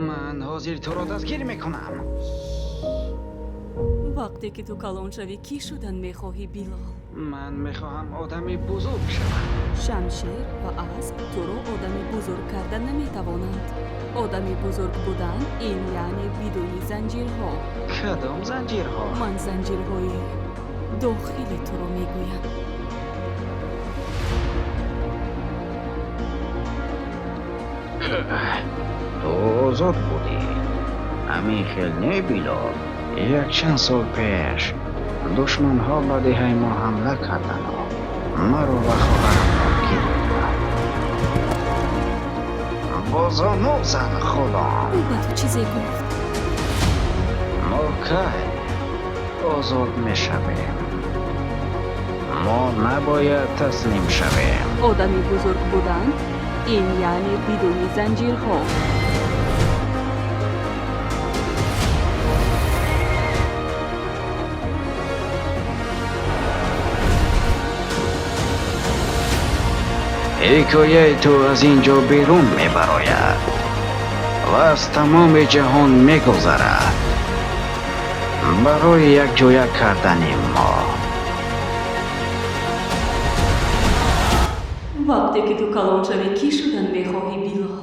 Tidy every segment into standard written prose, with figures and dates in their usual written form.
Ман ҳозир туро дастгир мекунам. Вақте ки ту калон шавӣ, кӣ шудан мехоҳӣ, Билол? Ман мехоҳам одами бузург шавам. Шамшер ва асп туро одами бузург карда наметавонанд. Одами бузург будан ин яъне бидуни занҷирҳо. Кадом занҷирҳо? Ман занҷирҳои дохили туро мегӯям. Ту озод будӣ. Ҳамин хел не, Билол? Якчанд сол пеш душманҳо ба деҳаи мо ҳамла кардану маро ва хоҳарамро гирифтанд. Бо зону зан, ғулом. Ӯ ба ту чизе гуфт? Мо кай озод мешавем? Мо набояд таслим шавем. Одами бузург будан ин яъне бидуни занҷирҳо. Ҳикояи ту аз ин ҷо берун мебарояд ва аз тамоми ҷаҳон мегузарад барои якҷоя кардани мо. Вақте ки ту калон шавӣ, кӣ шудан мехоҳӣ, Билол?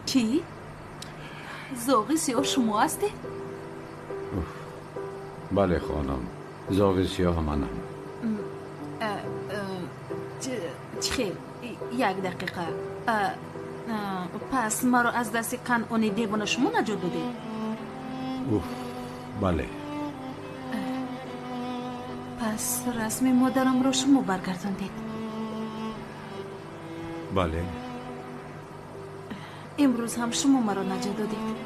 Чӣ? Зоғи сиёҳ шумо ҳастед? Бале, хонум, зоғи сиёҳ манам. Чӣ хел? Як дақиқа. Пас маро аз дасти Канъони девона шумо наҷот додед? Уф, бале. Пас расми модарамро шумо баргардондед? Бале. Имрӯз ҳам шумо маро наҷот додед?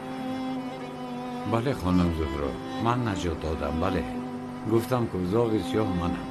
Бале, хонум Зуҳро, ман наҷот додам, бале. Гуфтам, ку зоғи сиёҳ манам.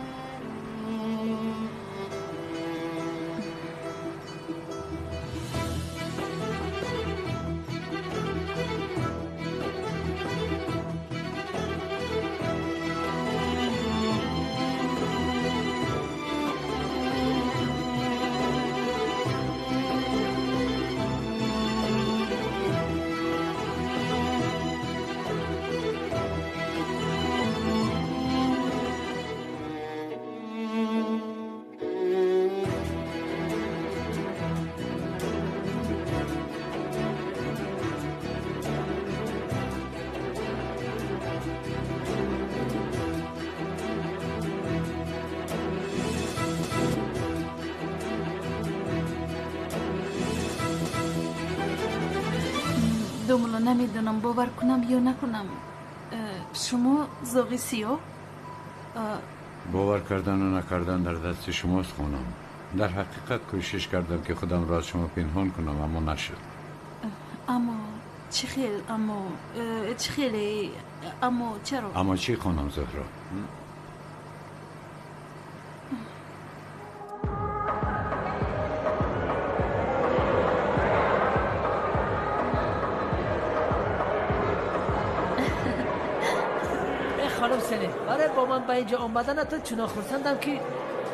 Домуло, намедонам бовар кунам ё накунам. Шумо зоғи сиёҳ? Бовар кардану накардан дар дасти шумост, хонум. Дар ҳақиқат кӯшиш кардам, ки худамро аз шумо пинҳон кунам, аммо нашуд. Аммо чӣ хел? Аммо чӣ хеле? Аммо чаро? Аммо чӣ, хонум Зуҳро? Хонум Селин, барои бо ман ба инҷо омаданатон чунон хурсандам, ки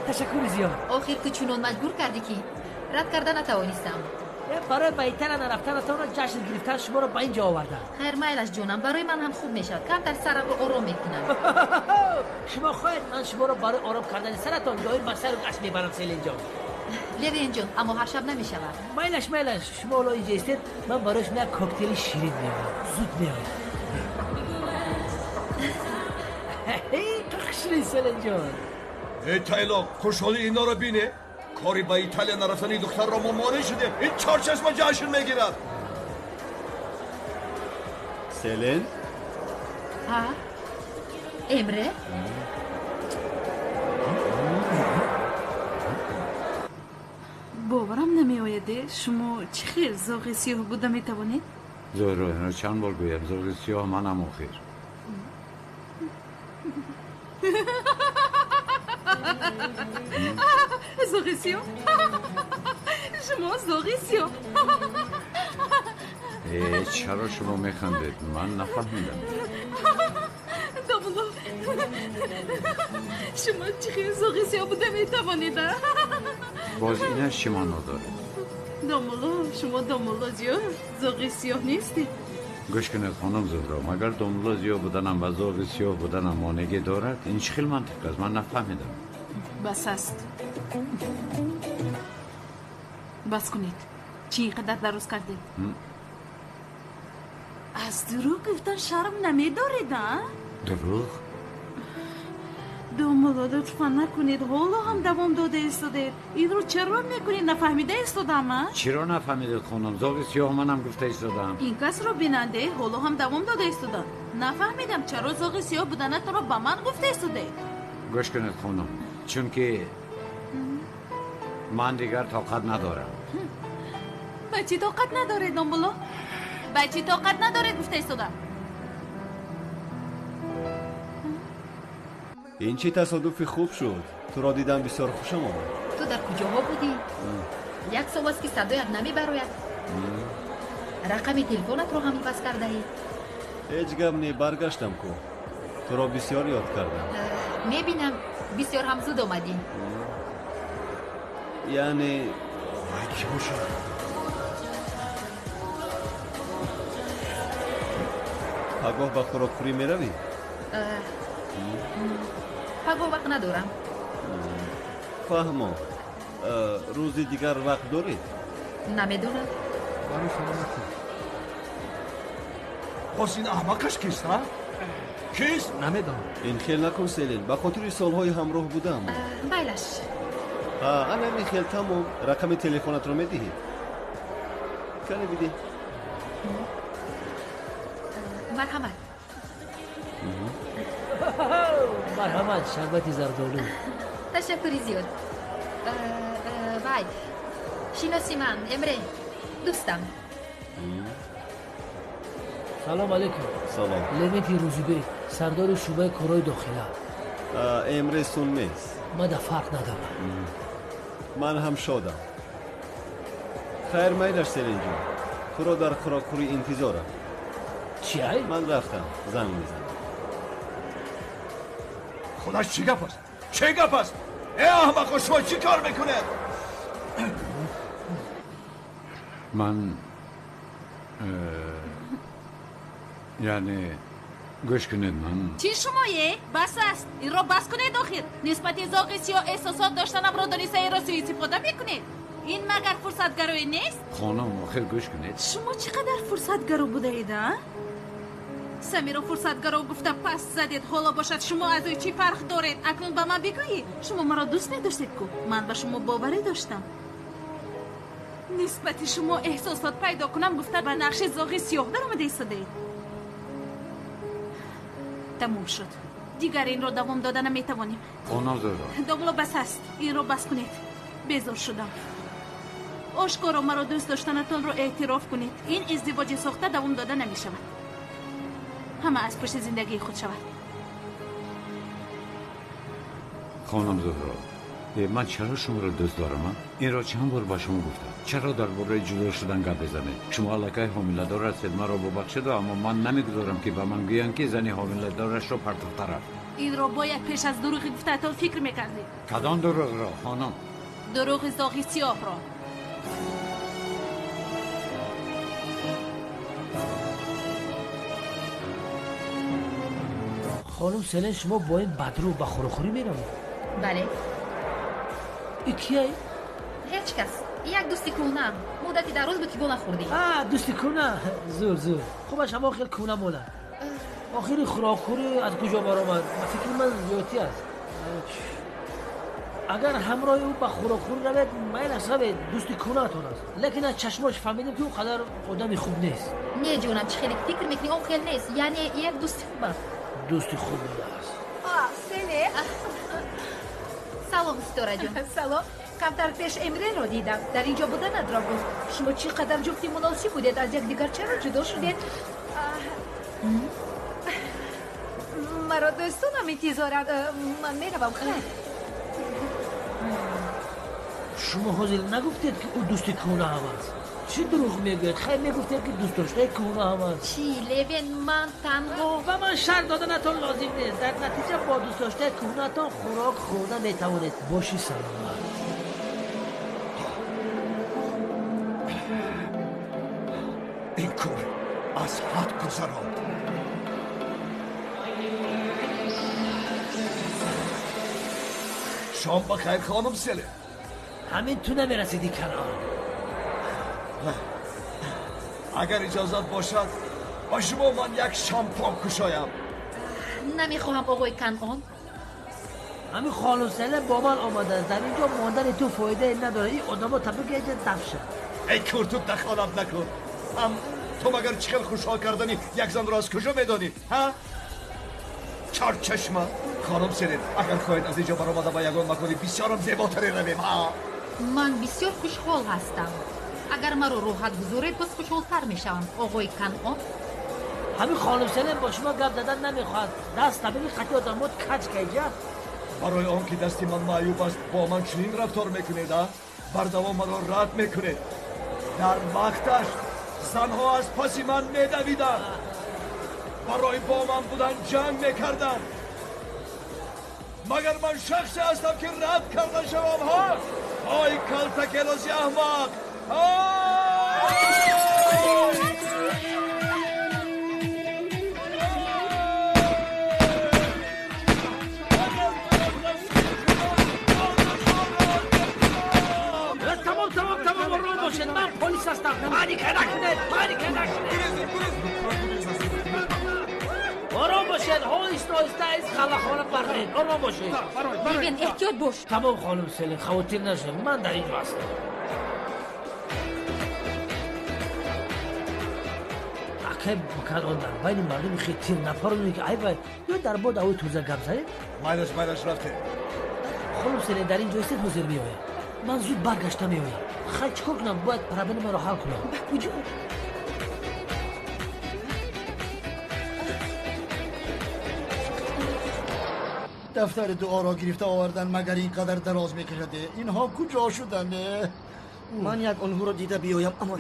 ташаккури зиёд. Охир ту чунон маҷбур кардӣ, ки рад карда натавонистам. Барои ба Италия нарафтанатонро ҷашн гирифтан шуморо ба инҷо овардам. Хайр, майлаш, ҷонам, барои ман ҳам хуб мешавад. Камтар сарамро ором мекунам. Шумо хоҳед, ман шуморо барои ором кардани саратон доим ба сайру гашт мебарам, Селинҷон. Левенҷон, аммо ҳар шаб намешавад. Майлаш, майлаш, шумо ҳоло инҷа истед, ман барои шумо як коктейли ширин меорам. Зуд меоям. Хушри, Селинҷон. Эй тайлоқ, хушҳолии иноро бине. Кори ба Италия нарафтани духтарро мо монеъ шудем. Ин чорчашма ҷашн мегирад. Селен? Ҳа? Эмре? Боварам намеояде, шумо чӣ хел зоғи сиёҳ буда метавонед? Зуҳро, инро чанд бор гӯям, зоғи сиёҳ манам охир. Зоғи сиёҳ? Шумо зоғи сиёҳ? Чаро шумо механдед? Ман нафаҳмидам. Домулло, шумо чӣ хел зоғи сиёҳ буда метавонед? Боз инаш чӣ маъно дорад? Домулло, шумо домулло Зиё зоғи сиёҳ нестед. Гӯш кунед, хонум Зуҳро, магар домулло Зиё буданам ва зоғи сиёҳ буданам монеъе дорад? Ин чӣ хел мантиқ аст? Ман нафаҳмидам. Бас аст. Бас кунед. Чӣ ин қадар дароз кардед? Аз дурӯғ гуфтан шарм намедоред, а? Дурӯғ? Домулло, лутфан накунед. Ҳоло ҳам давом дода истодаед. Инро чаро мекунед? Нафаҳмида истодам, а? Чиро нафаҳмидед, хонум? Зоғи сиёҳ манам гуфта истодам. Ин касро бинанде ҳоло ҳам давом дода истодам. Нафаҳмидам чаро зоғи сиёҳ буданатонро ба ман гуфта истодаед. Гӯш кунед, хонум, чунки ман дигар тоқат надорам. Ба чӣ тоқат надоред, домулло? Ба чӣ тоқат надоред гуфта истодам? Ин чӣ тасодуфи хуб шуд? Туро дидам, бисёр хушам омад. Ту дар куҷоҳо будӣ? Як сол аст, ки садоят намебарояд. Рақами телефонатро ҳам иваз кардаӣ. Ҳеҷ гап не, баргаштам ку. Туро бисёр ёд кардам. Мебинам, бисёр ҳам зуд омадӣ. Яъне вай кӣ бошад? Пагоҳ ба хӯрокхӯрӣ меравӣ? Пагоҳ вақт надорам. Фаҳмо. Рӯзи дигар вақт дорӣ? Намедонам. Барои саломатӣ. Боз ин аҳмақаш кист, а? Кист? Намедонам. Ин хел накун, Селин. Ба хотири солҳои ҳамроҳ будам. Майлаш. Ана ин хел тамом. Рақами телефонатро медиҳӣ? Кане бидиҳ. Марҳамат. Марҳамат, шарбати зардолу. Ташаккури зиёд. Вай, шиноси ман Эмре, дӯстам. Салом алейкум. Салом. Левенти Рӯзибек, сардори шӯъбаи корҳои дохила. Эмре Сунмез. Мада фарқ надорам. Ман ҳам шодам. Хайр, майлаш, Селинҷон. Туро дар хӯрокхӯрӣ интизорам. Чӣ ай? Ман рафтам, занг мезанам. Худаш чӣ гап аст? Чӣ гап аст? Э аҳмақо, шумо чӣ кор мекунед? Ман яъне гӯш кунед, ман чӣ шумое? Бас аст. Инро бас кунед охир. Нисбати зоғи сиёҳ эҳсосот доштанамро дониста инро суистифода мекунед. Ин магар фурсатгароӣ нест? Хонум, охир гӯш кунед. Шумо чӣ қадар фурсатгаро будаед, а? Самиро фурсатгаро гуфта пас задед. Ҳоло бошад шумо аз ӯ чӣ фарқ доред? Акнун ба ман бигӯед, шумо маро дӯст медоштед ку? Ман ба шумо боварӣ доштам. Нисбати шумо эҳсосот пайдо кунам гуфта ба нақши зоғи сиёҳ даромада истодаед. Тамом шуд. Дигар инро давом дода наметавонем. Хонум Зуҳро. Домулло, бас аст. Инро бас кунед. Безор шудам. Ошкоро маро дӯст доштанатонро эътироф кунед. Ин издивоҷи сохта давом дода намешавад. Ҳама аз пушти зиндагии худ шавад. Хонум Зуҳро, ман чаро шуморо дӯст дорам? Инро чанд бор ба шумо гуфтам. Чаро дар бораи ҷудо шудан гап мезанед? Шумо аллакай ҳомиладор ҳастед, маро бубахшед, аммо ман намегузорам, ки ба ман гӯянд, ки зани ҳомиладорашро партофта рафт. Инро бояд пеш аз дурӯғи гуфтаатон фикр мекардед. Кадом дурӯғро, хонум? Дурӯғи зоғи сиёҳро. Хонум Селин, шумо бо ин бадрӯ ба хӯрокхӯрӣ меравед? Бале. И кияй? Ҳеҷ кас. Як дӯсти кӯҳнаам. Муддати дароз буд, ки гол нахӯрдем. А, дӯсти кӯҳна. Зур, зур. Хубаш ҳамон хел кӯҳна монад. Охири хӯрокхӯрӣ аз куҷо баромад? Ба фикри ман зиёдтӣ аст. Агар ҳамроҳи ӯ ба хӯрокхӯрӣ равед, майлаш равед, дӯсти кӯҳнаатон аст. Лекин аз чашмош фаҳмидем, ки ӯ қадар одами хуб нест. Не, ҷонам, чӣ хеле фикр мекунӣ, он хел нест. Яъне як дӯсти хуб аст. Дӯсти хуб будааст. Селе. Салом, Ситораҷон. Салом. Камтар пеш Эмреро дидам. Дар инҷо буданатро гуфт. Шумо чӣ қадар ҷуфти муносиб будед, аз якдигар чаро ҷудо шудед? Маро дӯстонам интизоранд. Ман меравам, хайр. Шумо ҳозир нагуфтед, ки ӯ дӯсти кӯҳнаам аст. Чӣ дурӯғ мегӯяд? Хай мегуфтед, ки дӯстдоштаи кӯҳнаам аст. Чӣ, Левен, ман танҳо... Ба ман шарт доданатон лозим нест. Дар натиҷа бо дӯстдоштаи кӯҳнаатон хӯрок хӯрда метавонед. Боши саломат. Ин кор аз ҳад гузаронд. Шом ба хайр, хонум Селин. Ҳамин ту намерасиди, Канъон. Агар иҷозат бошад, ба шумо ман як шампан кушоям. Намехоҳам, оғои Канъон. Ҳамин хонум Селин бо ман омадааст. Дар ин ҷо мондани ту фоидае надорад. Ин одамо табиги инҷа даф шад. Эй кур, ту дахолат накун. Ҳам ту магар чӣ хел хушҳол кардани як занро аз куҷо медонӣ, ҳа? Чорчашма. Хонум Селин, агар хоҳед аз инҷо баромада ба ягон макони бисёрам зеботаре равем, ҳа? Ман бисёр хушҳол ҳастам. Агар маро роҳат гузоред, боз хушҳолтар мешавам, оғои Канъон. Ҳамин хонум Селин бо шумо гап задан намехоҳад. Даст табиги хати одамот каҷ кайҷа. Барои он ки дасти ман маъюб аст, бо ман чунин рафтор мекунед, а? Бардавом маро рад мекунед. Дар вақташ занҳо аз паси ман медавиданд. Барои бо ман будан ҷанг мекарданд. Магар ман шахсе ҳастам, ки рад карда шавам, ҳа? Ой, калтакелоси аҳмақ! Тамом, тамом, тамом, ором бошед. Ман полис ҳастам. Паника накунед, паника накунед. Ором бошед, оҳиста оҳиста из қалахона баред. Ором бошед. Левен, эҳтиёт бош. Тамом, хонум Селин, хавотир нашавед. Ман дар ин ҷо ҳастам. Акай Канъон, дар байни мардуми хел тир напаронед, ки айб. Ё дар бод авои тоза гап занед. Майлаш, майлаш, рафтем. Хонум Селин, дар ин ҷо истед, ҳозир меоям. Ман зуд баргашта меоям. Хай, чӣ кор кунам? Бояд проблемаро ҳал кунам. Ба куҷо? Дафтари дуоро гирифта овардан магар ин қадар дароз мекашад? Инҳо куҷо шуданд? Ман як онҳоро дида биёям, аммо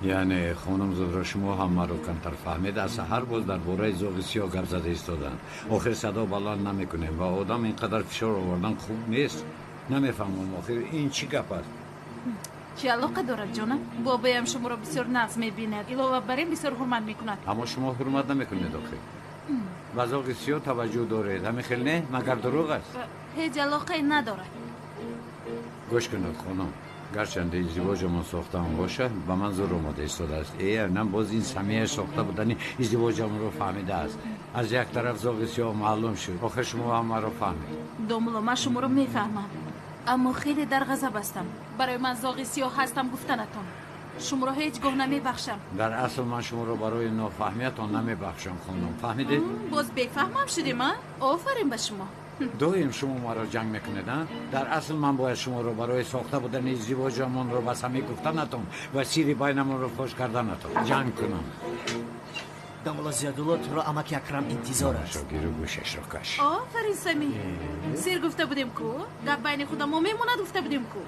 Яъне, хонум Зуҳро, шумо ҳам маро камтар фаҳмед. Аз саҳар боз дар бораи зоғи сиёҳ гап зада истоданд. Охир садо баланд намекунем ва одам ин қадар фишор овардан хуб нест. Намефаҳмам, охир ин чӣ гап аст? Чӣ алоқа дорад, ҷонам? Бобоям шуморо бисёр нағз мебинад. Илова бар ин бисёр ҳурмат мекунад. Аммо шумо ҳурмат намекунед охир. Ба зоғи сиёҳ таваҷҷӯҳ доред, ҳамин хел не? Магар дурӯғ аст? Ҳеҷ алоқае надорад. Гӯш кунед, хонум, гарчанде издивоҷамон сохтаам бошад, ба ман зур омода истодааст. Э, нам боз ин Самия сохта будани издивоҷамонро фаҳмидааст. Аз як тараф зоғи сиёҳ маълум шуд. Охир шумо ҳам маро фаҳмед. Домулло, ман шуморо мефаҳмам, аммо хеле дар ғазаб ҳастам. Барои ман зоғи сиёҳ ҳастам гуфтанатон. Шуморо ҳеҷ гоҳ намебахшам. Дар асл ман шуморо барои нофаҳмиятон намебахшам, хонум. Фаҳмидед? Боз бефаҳмам шудем, а? Офарин ба шумо. Доим шумо маро ҷанг мекунед, а? Дар асл ман бояд шуморо барои сохта будани издивоҷамонро ба Самӣ гуфтанатон ва сирри байнамонро фош карданатон ҷанг кунам. Дамулло Зиёдулло, туро амаки Акрам интизор аст. Шогиру гӯшашро каш. Офарин, Самӣ. Сир гуфта будем ку, гап байни худамо мемонад гуфта будем ку.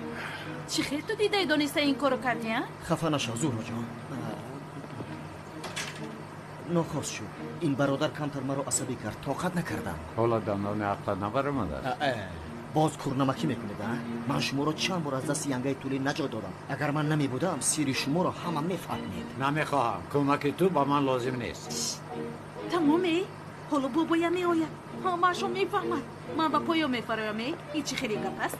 Чӣ хел ту дидаи дониста ин корро кардӣ, а? Хафа нашав, Зуҳроҷон. Нохост шуд. Ин бародар камтар маро асабӣ кард, тоқат накардам. Ҳоло дандони ақлат набаромадааст? Боз курнамакӣ мекунед, а? Ман шуморо чанд бор аз дасти янгаи тулӣ наҷот додам. Агар ман намебудам, сири шуморо ҳама мефаҳмид. Намехоҳам. Кӯмаки ту ба ман лозим нест. Тамом, э? Ҳоло бобоям меояд. Ҳамаашо мефаҳмад. Ман ба поё мефароям, э? Ин чӣ хеле гап аст?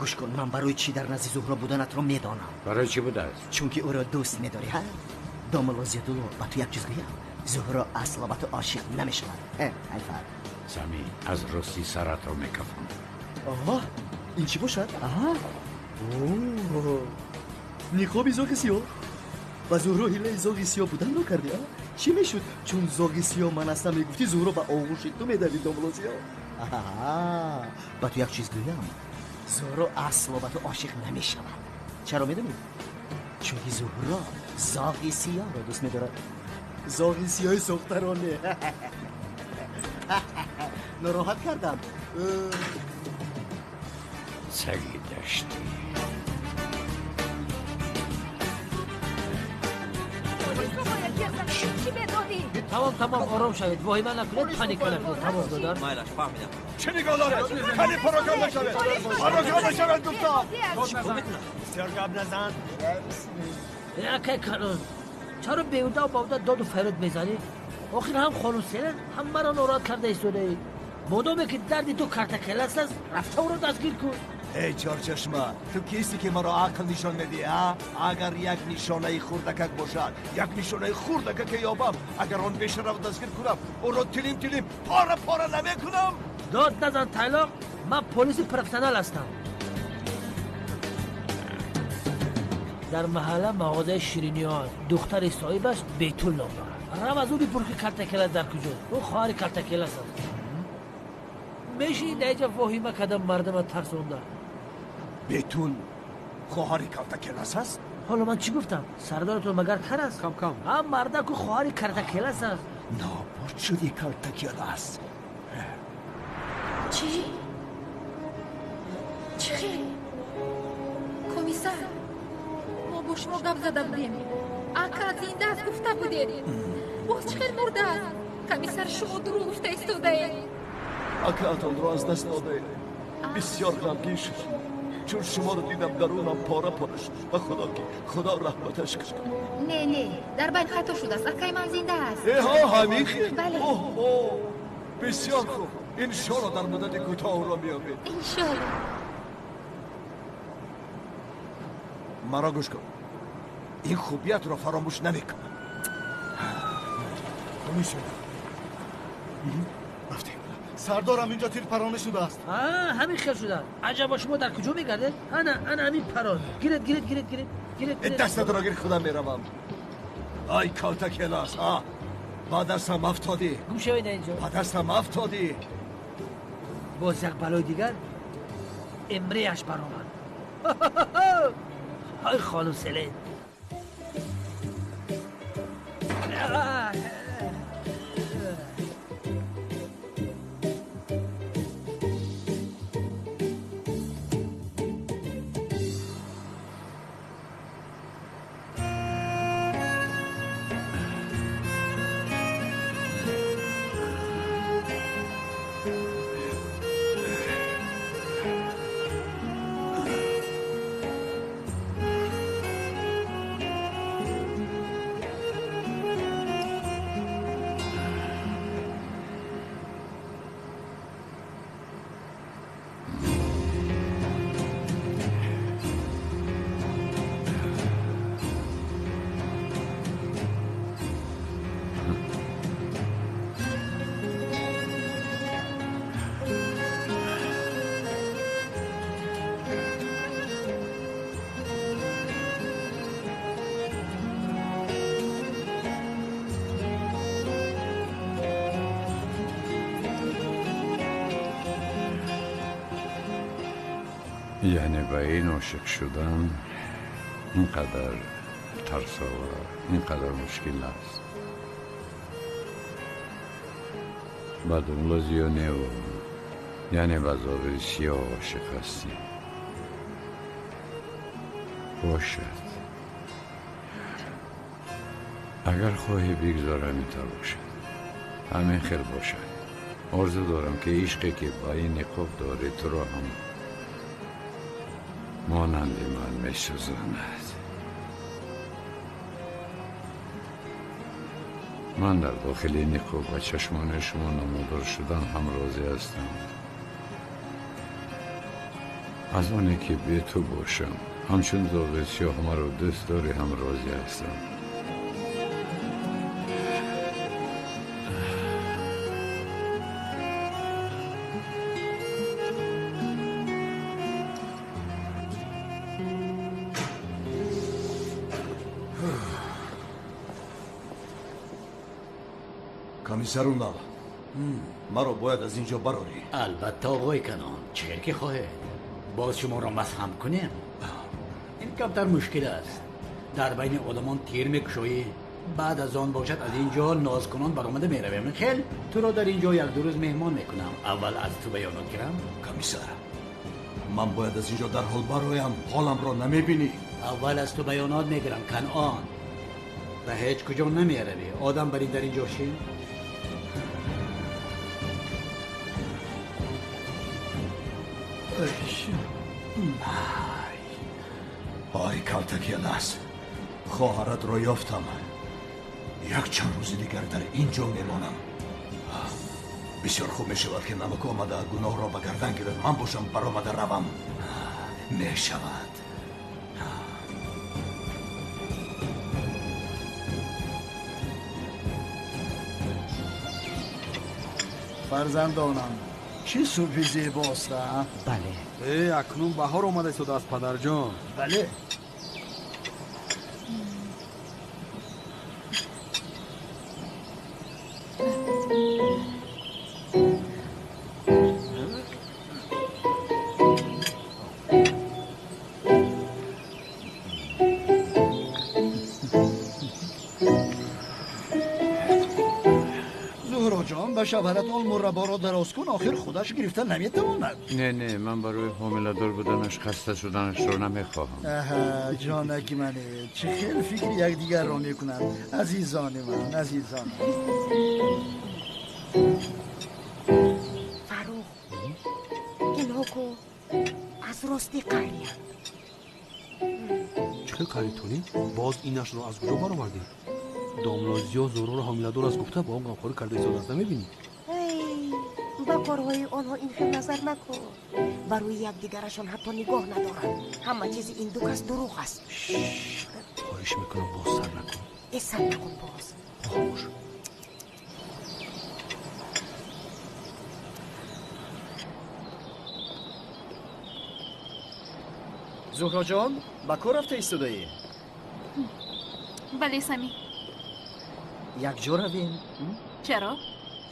Гӯш кун, ман барои чӣ дар назди Зуҳро буданатро медонам. Барои чӣ будааст? Чунки ӯро дӯст медорӣ, ҳа? Домулло Зиёдулло, ба ту як чиз гӯям. Зуҳро асло ба ту ошиқ намешавад. Ҳайфат. Самӣ, аз рости саратро мекафам. Оҳ, ин чӣ бошад? Аҳа. Ниқоби зоғи сиёҳ. Ба Зуҳро ҳилаи зоғи сиёҳ буданро кардӣ, а? Чӣ мешуд, чун зоғи сиёҳ ман ҳастам мегуфтӣ, Зуҳро ба оғӯши ту медавид, домулло Зиё. Аҳа, ба ту як чиз гӯям. Зуҳро асло ба ту ошиқ намешавад. Чаро медонӣ? Чунки Зуҳро зоғи сиёҳро дӯст медорад. Зоғи сиёҳи сохтаро не. Нороҳат кардам. Саги даштӣ. Тамом, тамом, ором шавед. Воҳима накунед, паника накунед. Тамом, додар. Майлаш, фаҳмидам. Чӣ нигоҳ доред? Кани пароканда шавед! Пароканда шавед, гуфтам! Бисёр гап назан. Акай калон, чаро беҳуда баҳуда доду фарёд мезанӣ? Охир ҳам хонум Селен, ҳам маро нороҳат карда истодаӣ. Модоме ки дарди ту картакелас аст, рафта ӯро дастгир кун. Эй чорчашма, ту кисти ки маро ақл нишон медиҳӣ, а? Агар як нишонаи хурдакак бошад, як нишонаи хурдакаке ёбам, агар он бешараф дастгир кунам, ӯро тилим тилим пора пора намекунам. Дод назан тайлоқ, ман полиси профессионал ҳастам. Дар маҳалла мағозаи шириниҳо аст. Духтари соҳибаш Бетул ном дорад. Рав аз ӯ бипурс ки картакелас дар куҷост. Ӯ хоҳари картакелас аст. Мешинӣ дар инҷа воҳима кардам мардама тарсонда. Бетул хоҳари калтакелас аст? Ҳоло ман чӣ гуфтам? Сардоратон магар кар аст? Кам кам. Ҳа, мардаку хоҳари картакелас аст. Нобуд шуди калтакелас. Чӣ? Чӣ хел? Комиссар, мо бо шумо гап зада будем. Ака зинда аст гуфта будед. Боз чӣ хел мурдааст? Комиссар, шумо дурӯғ гуфта истодаед. Акаатонро аз даст додаед. Бисёр ғамгин шуд. Чун шуморо дидам, дарунам пора пора шуд. Ба худо ки худо раҳматаш кунад. Не, не, дар байн хато шудааст. Акаи ман зинда аст. Эҳо, ҳамин хел? Бале. Оҳ, бисёр хуб. Иншоалло дар муддати кӯтоҳ ӯро меёбед. Иншоалло. Маро гӯш кун. Ин хубиятро фаромӯш намекунам. Комиссар. Рафтем. Сардорам, инҷо тир паронӣ шудааст. Ҳамин хел шудааст. Аҷаба, шумо дар куҷо мегардед? Ана, ана ҳамин парон. Гиред, гиред, гиред, гиред, гиред. Дастатро гир, худам меравам. Ай калтакелас, а? Ба дастам афтодӣ. Гум шавед инҷо. Ба дастам афтодӣ. Боз як балои дигар эмреяш баромад. Ай хонум Селен. Яъне ба ин ошиқ шудан ин қадар тарсовар, ин қадар мушкил аст. Ба думлозиё неву, яъне ба зоғи сиёҳ ошиқ ҳастӣ. Бошад. Агар хоҳӣ бигзор ҳамин тавр бошад. Ҳамин хел бошад. Орзу дорам ки ишқе ки ба ин ниқоб дорӣ туро ҳам монанди ман месӯзонад. Ман дар дохили ниқоб ба чашмони шумо намудор шудан ҳам розӣ ҳастам. Аз оне ки бе ту бошам, ҳамчун зоғи сиёҳ маро дӯст дорӣ ҳам розӣ ҳастам. Комиссар Унал, маро бояд аз ин ҷо барорӣ. Албатта, оғои Канон, чӣ хел ки хоҳед. Боз шуморо масҳам кунем? Ин камтар мушкил аст. Дар байни одамон тир мекушоӣ. Баъд аз он бошад аз ин ҷо нозкунон баромада меравем. Хел, туро дар ин ҷо як ду рӯз меҳмон мекунам. Аввал аз ту баёнот гирам. Комиссар, ман бояд аз ин ҷо дарҳол бароям. Ҳоламро намебинӣ. Аввал аз ту баёнот мегирам, Канъон. Ба ҳеҷ куҷо намеравӣ. Одам барин дар ин ҷо шин. Ай калтакелас, хоҳаратро ёфтам. Якчанд рӯзи дигар дар ин ҷо мемонам. Бисёр хуб мешавад, ки намак омада гуноҳро ба гардан гирад. Ман бошам баромада равам. Мешавад. Фарзандонам, чӣ субҳи зебост, а? Бале. Акнун баҳор омада истодааст, падарҷон. Бале. Ба шавҳаратон мурабборо дароз кун, охир худаш гирифта наметавонад. Не, не, ман барои ҳомиладор буданаш хаста шуданашро намехоҳам. Аҳа, ҷонаки мане, чӣ хел фикри якдигарро мекунанд. Азизони ман, азизон. Фаррух, инҳо ку аз рости қариянд. Чӣ хел қарӣ тунӣ? Боз инашро аз куҷо баровардӣ? Домла Зиё Зуҳроро ҳомиладор аст гуфта бо он ғамхорӣ карда истодааст, намебинӣ? Ба корҳои онҳо ин хел назар накун. Ба рӯи якдигарашон ҳатто нигоҳ надоранд. Ҳама чизи ин ду кас дурӯғ аст. Хоҳиш мекунам, боз сар накун. Э, сар накун боз. Хомӯш. Зуҳроҷон, ба кор рафта истодаӣ? Бале, Самӣ. Якҷо равем? Чаро?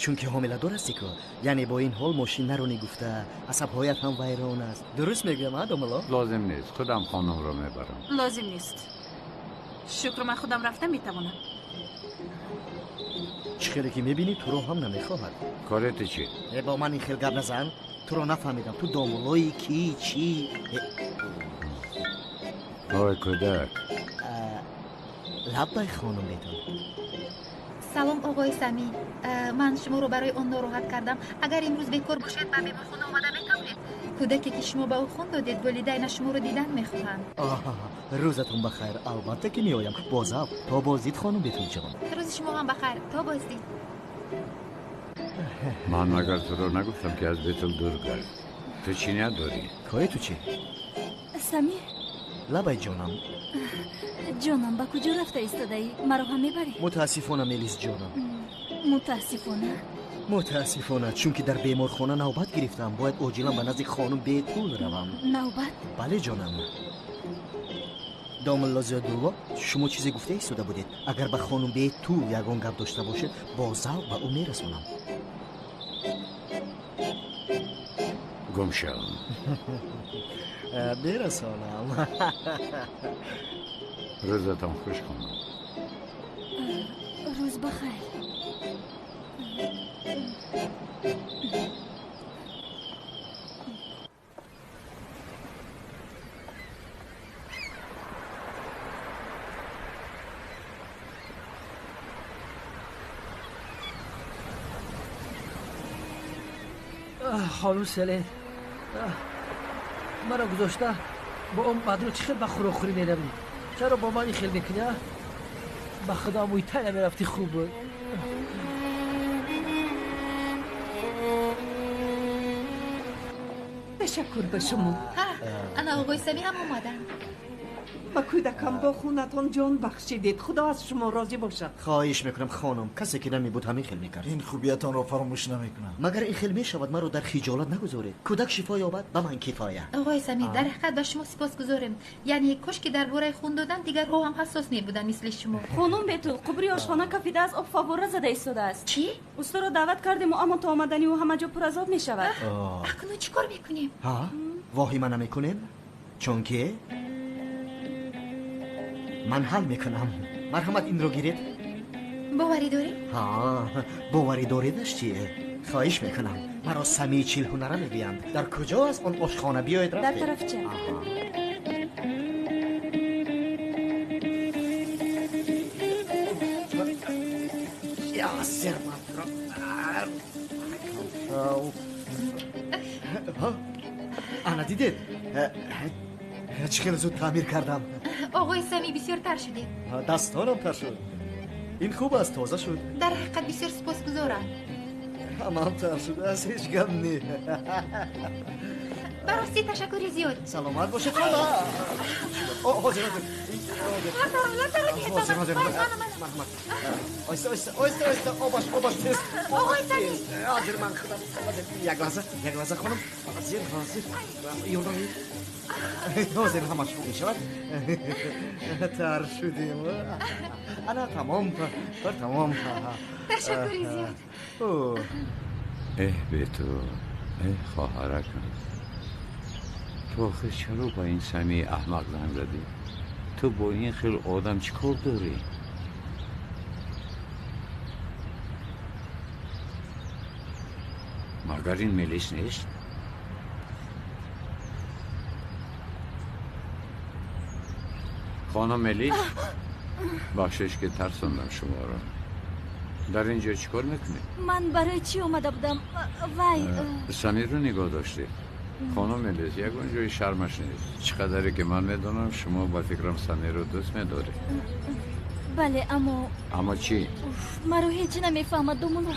Чунки ҳомиладор ҳастӣ ку. Яъне бо ин ҳол мошин наронӣ гуфта, асабҳоят ҳам вайрон аст. Дуруст мегӯям, а, домулло? Лозим нест, худам хонумро мебарам. Лозим нест. Шукр, ман худам рафта метавонам. Чӣ хеле ки мебинӣ, туро ҳам намехоҳад. Кори ту чӣ? Бо ман ин хел гап назан. Туро нафаҳмидам. Ту домуллои кӣ, чӣ? Ой, кӯдак. Лаббай, хонум Бетул. Салом, оғои Самӣ. Ман шуморо барои он нороҳат кардам. Агар имрӯз бекор бошед, ба беморхона омада метавонед. Кӯдаке ки шумо ба ӯ хун додед, волидайнаш шуморо дидан мехоҳанд. Рӯзатон ба хайр. Албатта ки меоям. Бо завқ. То боздид, хонум Бетулҷон. Рӯзи шумо ҳам ба хайр. То боздид. Ман магар туро нагуфтам, ки аз Бетул дур гард? Ту чӣ ният дорӣ? Кори ту чӣ? Самӣ. Лабай, ҷонам. Ҷонам, ба куҷо рафта истодаӣ? Маро ҳам мебарӣ? Мутаассифона, Мелис ҷонам. Мутаассифона? Мутаассифона, чунки дар беморхона навбат гирифтам. Бояд оҷилан ба назди хонум Бетул равам. Навбат? Бале, ҷонам. Домулло Зиёдулло, шумо чизе гуфта истода будед. Агар ба хонум Бетул ягон гап дошта бошед, бо завқ ба ӯ мерасонам. Гум шав. Мерасонам. Рӯзатон хуш, хонум. Рӯз ба хайр. Хонум Селен, маро гузошта бо он бадру чӣ хел ба хӯрокхӯрӣ меравӣ? Чаро бо ман ин хел мекунӣ, а? Ба худо, мӯйтай намерафтӣ, хуб буд. Ташаккур ба шумо. Ана оғои Самӣ ҳам омаданд. Ба кӯдакам бо хунатон ҷон бахшидед. Худо аз шумо розӣ бошад. Хоҳиш мекунам, хонум, касе ки намебуд ҳамин хел мекард. Ин хубиятонро фаромӯш намекунам. Магар ин хел мешавад? Маро дар хиҷолат нагузоред. Кӯдак шифо ёбад, ба ман кифоя. Оғои Самӣ, дар ҳақиқат ба шумо сипосгузорем. Яъне кош ки дар бораи хун додан дигарҳо ҳам ҳассос мебуданд мисли шумо. Хонум Бетул, қубри ошхона кафида аз об фаввора зада истодааст. Чӣ? Усторо даъват кардему, аммо то омадани ӯ ҳама ҷо пур аз об мешавад. Акнун чӣ кор мекунем? Воҳима намекунем, чунки Ман ҳал мекунам. Марҳамат, инро гиред. Боварӣ дорӣ? Ҳа, боварӣ доредаш чие? Хоҳиш мекунам. Маро Самии Чилҳунара мегӯянд. Дар куҷо аст он ошхона? Биёед рафтем. Дар тарафча. Ана дидед, чӣ хеле зуд таъмир кардам. Оғои Самӣ, бисёр тар шудед. Дастонам тар шуд. Ин хуб аст, тоза шуд. Дар ҳақиқат бисёр сипосгузорам. Ҳамам тар шудааст, ҳеҷ гап не. Ба ростӣ ташаккури зиёд. Саломат бошед, хола. Ҳозир, ҳозир. Ҳозир, ҳозир. Марҳамат. Оҳиста, оҳиста, оҳиста, оҳиста. Обаш, обаш тез. Оғои Самӣ. Ҳозир ман худам. Ҳозир, як лаҳза, як лаҳза, хонум. Ҳозир, ҳозир. Ёрдам. Ҳозир ҳамаш хуб мешавад. Тар шудем. Ана тамом, кор тамом. Ташаккури зиёд. Эҳ, бету, эҳ, хоҳаракам. Ту охир чаро ба ин Самии аҳмақ занг задӣ? Ту бо ин хел одам чӣ кор дорӣ? Магар ин Мелис нест? Хонум Мелис, бахшиш ки тарсондам шуморо. Дар ин ҷо чӣ кор мекунед? Ман барои чӣ омада будам? Вай, Самирро нигоҳ доштед. Хонум Мелис, ягон ҷои шармаш нест. Чӣ қадаре ки ман медонам, шумо ба фикрам Самирро дӯст медоред. Бале, аммо Аммо чӣ? Маро ҳеҷ намефаҳмад, домулло.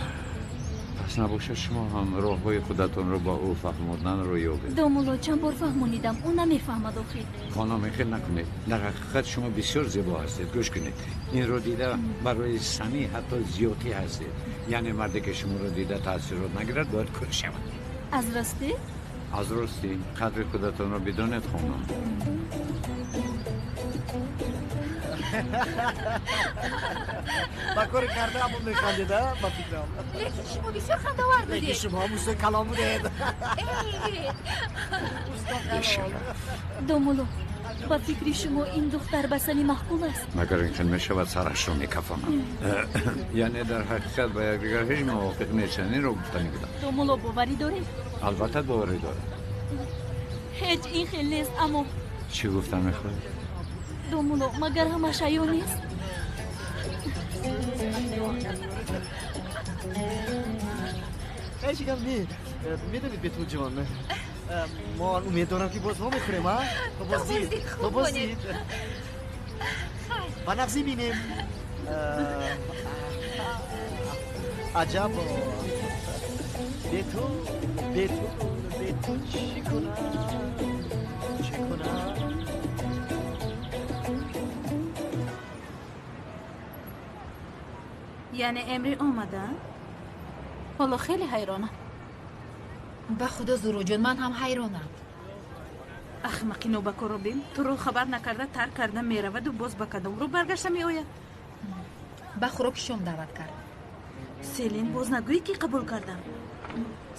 Пас набошад шумо ҳам роҳҳои худатонро ба ӯ фаҳмоданро ёбед. Домулло, чанд бор фаҳмонидам, ӯ намефаҳмад охир. Хонум, ин хел накунед. Дар ҳақиқат шумо бисёр зебо ҳастед. Гӯш кунед, инро дида барои Самӣ ҳатто зиёдтӣ ҳастед. Яъне марде ки шуморо дида таъсирот нагирад, бояд кӯр шавад. Аз ростӣ? Аз ростӣ. Қадри худатонро бидонед, хонум. Ба кори кардаамон механдед, ба фикрам. Лекин шумо бисёр хандавар будед. Лекин шумо ҳам устои калом будед. Домулло, ба фикри шумо ин духтар ба Сами маъқул аст? Магар ин хел мешавад, сарашро мекафонам. Яъне дар ҳақиқат ба якдигар ҳеҷ мувофиқ нестанд. Инро гуфтанӣ будам. Домулло, боварӣ доред? Албатта боварӣ дорам. Ҳеҷ ин хел нест, аммо Чӣ гуфтан мехоҳед? Домулло, магар ҳамаш аён нест? Ҳеҷ гап не. Медонед, Бетулҷон, ман умед дорам ки боз вомехӯрем, а? То боздид, то боздид. Ба нағзӣ бинем. Аҷабо, бетул, бетул, бетул, чӣ кунам, чӣ кунам? Яъне Эмри омада? Ҳоло хеле ҳайронам. Ба худо, Зуҳроҷон, ман ҳам ҳайронам. Ахмақи нобакорро бин, туро хабар накарда тарк карда мераваду боз ба кадом рӯ баргашта меояд? Ба хӯроки шом даъват кард. Селин, боз нагӯӣ ки қабул кардам.